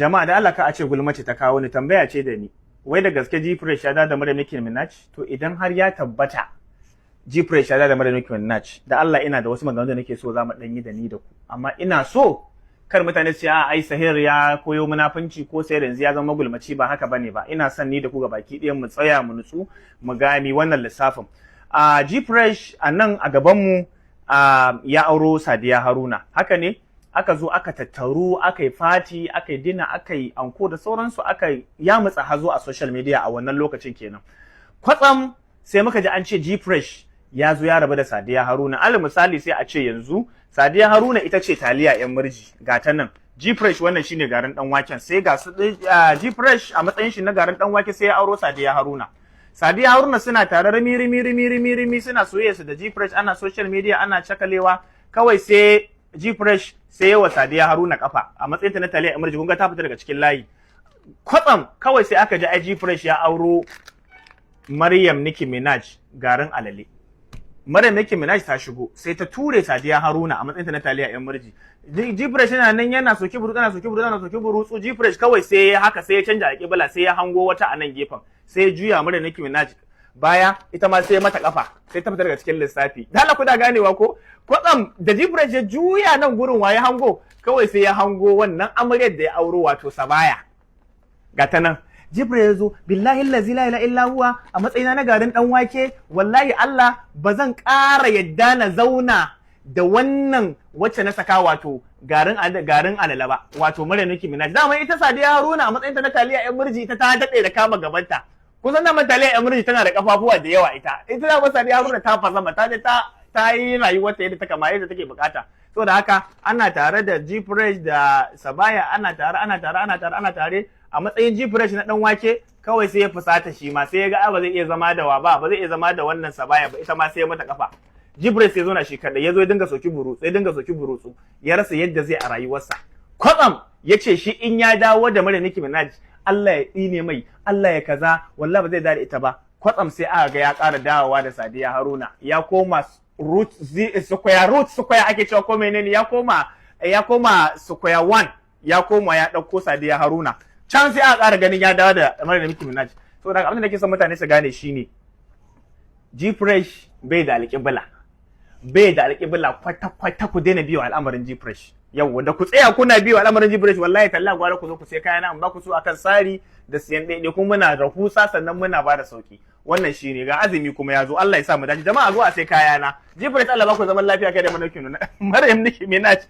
Jama'a, da Allah ka a ce gulma ce ta kawo ni, tambaya ce da ni. Wai da gaske G-Fresh ya da Maryam Nicki Minaj? To, idan har ya tabbata G-Fresh ya da Maryam Nicki Minaj, da Allah ina da wasu maganganu da nake so za mu dan yi da ni da ku. Amma ina so kar mutane su ce a ai Sahir ya koyo munafunci ko Sahir yanzu ya zama gulmaci. Ba haka bane ba. Ina son ni da ku baki ɗayan mu tsaya mu nutsu mu gami wannan lissafin. A G-Fresh a nan a gaban mu ya auro Sadiya Haruna. Haka ne? Aka zo aka tattaru, aka yi party, aka yi dinner, aka yi anko da sauransu, aka yamutsa hazo a social media a wannan lokacin kenan. Kwatsam sai muka ji an ce G-Fresh ya zo ya rabu da Sadiya Haruna. Alal misali, sai a ce yanzu Sadiya Haruna ita ce taliya yan murji, ga ta nan. G-Fresh wannan shine garin dan waken. Sai ga su G-Fresh a matsayin shi na garin dan wake sai ya auro Sadiya Haruna. Sadiya Haruna suna tare rimi rimi rimi rimi rimi, suna soyayya su da G-Fresh, ana social media ana cakalewa. Kawai sai G-Fresh sai yawa Sadiya Haruna kafa a matsayin ta na taliya murji. Kun ga ta fita daga cikin layi. Kwatsam kawai sai aka ji ai G-Fresh ya auro Maryam Nicki Minaj, garin alale. Maryam Nicki Minaj ta shigo, sai ta ture Sadiya Haruna a matsayin ta na taliya yan murji. G-Fresh yana nan yana soki burutsu, yana soki burutsu, yana soki burutsu. G-Fresh kawai sai ya haka, sai ya canja alƙibla, sai ya hango wata a nan gefen, sai ya juya Maryam Nicki Minaj baya, ita ma sai mata kafa, sai ta fita daga cikin lissafi. Dala ku da ganewa ko? Kwatsam da G-Fresh ya juya nan gurin, waye hango? Kawai sai ya hango wannan amaryar da ya auro, wato Sabaya, ga ta nan. Jibril ya zo, "Billahi allazi la ilaha illa huwa, a matsayina na garin dan wake, wallahi Allah ba zan ƙara yadda na zauna da wannan wacce na saka, wato garin alala ba, wato Maryam Nicki Minaj." Dama ita Sadiya Haruna a matsayinta na taliya yan murji, ita ta dade da kama gabanta. Kusan da taliya yan murji tana da kafafuwa da yawa. Ita da Sadiya Haruna ta fasama, ta je ta yi rayuwarta yadda ta kama, yadda take bukata. Saboda haka ana tare da G-Fresh da Sabaya, ana tare, ana tare, ana tare, ana tare. A matsayin G-Fresh na dan wake, kawai sai ya fusata shi ma, sai ya ga ba zai iya zama da wa ba, ba zai iya zama da wannan Sabaya ba, ita ma sai ya mata kafa. G-Fresh sai zo na shi kadai, ya zo ya dinga soki burutsu, ya dinga soki burutsu, ya rasa yadda zai a rayuwarsa. Kwatsam ya ce shi in ya dawo da Maryam Nicki Minaj, Allah ya tsine mai, Allah ya kaza, wallahi ba zai dawo da ita ba. Kwatsam sai aka ga ya ƙara dawowa da Sadiya Haruna, ya koma root square, root square ake cewa ko menene, ya koma square one, ya koma ya ɗauko Sadiya Haruna. Can sai aka ƙara ganin ya dawo da Maryam Nicki Minaj. Saboda abin da nake son mutane su gane shine G-Fresh bai da alƙibla, bai da alƙibla kwata kwata. Ku daina biyo al'amarin G-Fresh yau, da ku tsaya kuna biyo al'amarin G-Fresh, wallahi talla gwara ku zo ku sai kayana in ba ku so akan sari da siyan ɗaiɗai, kuma muna rahusa, sannan muna ba da sauki. Wannan shine. Ga azumi kuma ya zo, Allah ya sa mu dace. Jama'a, zo a sai kayana. G-Fresh, Allah ba ku zaman lafiya kai da Maryam Nicki Minaj.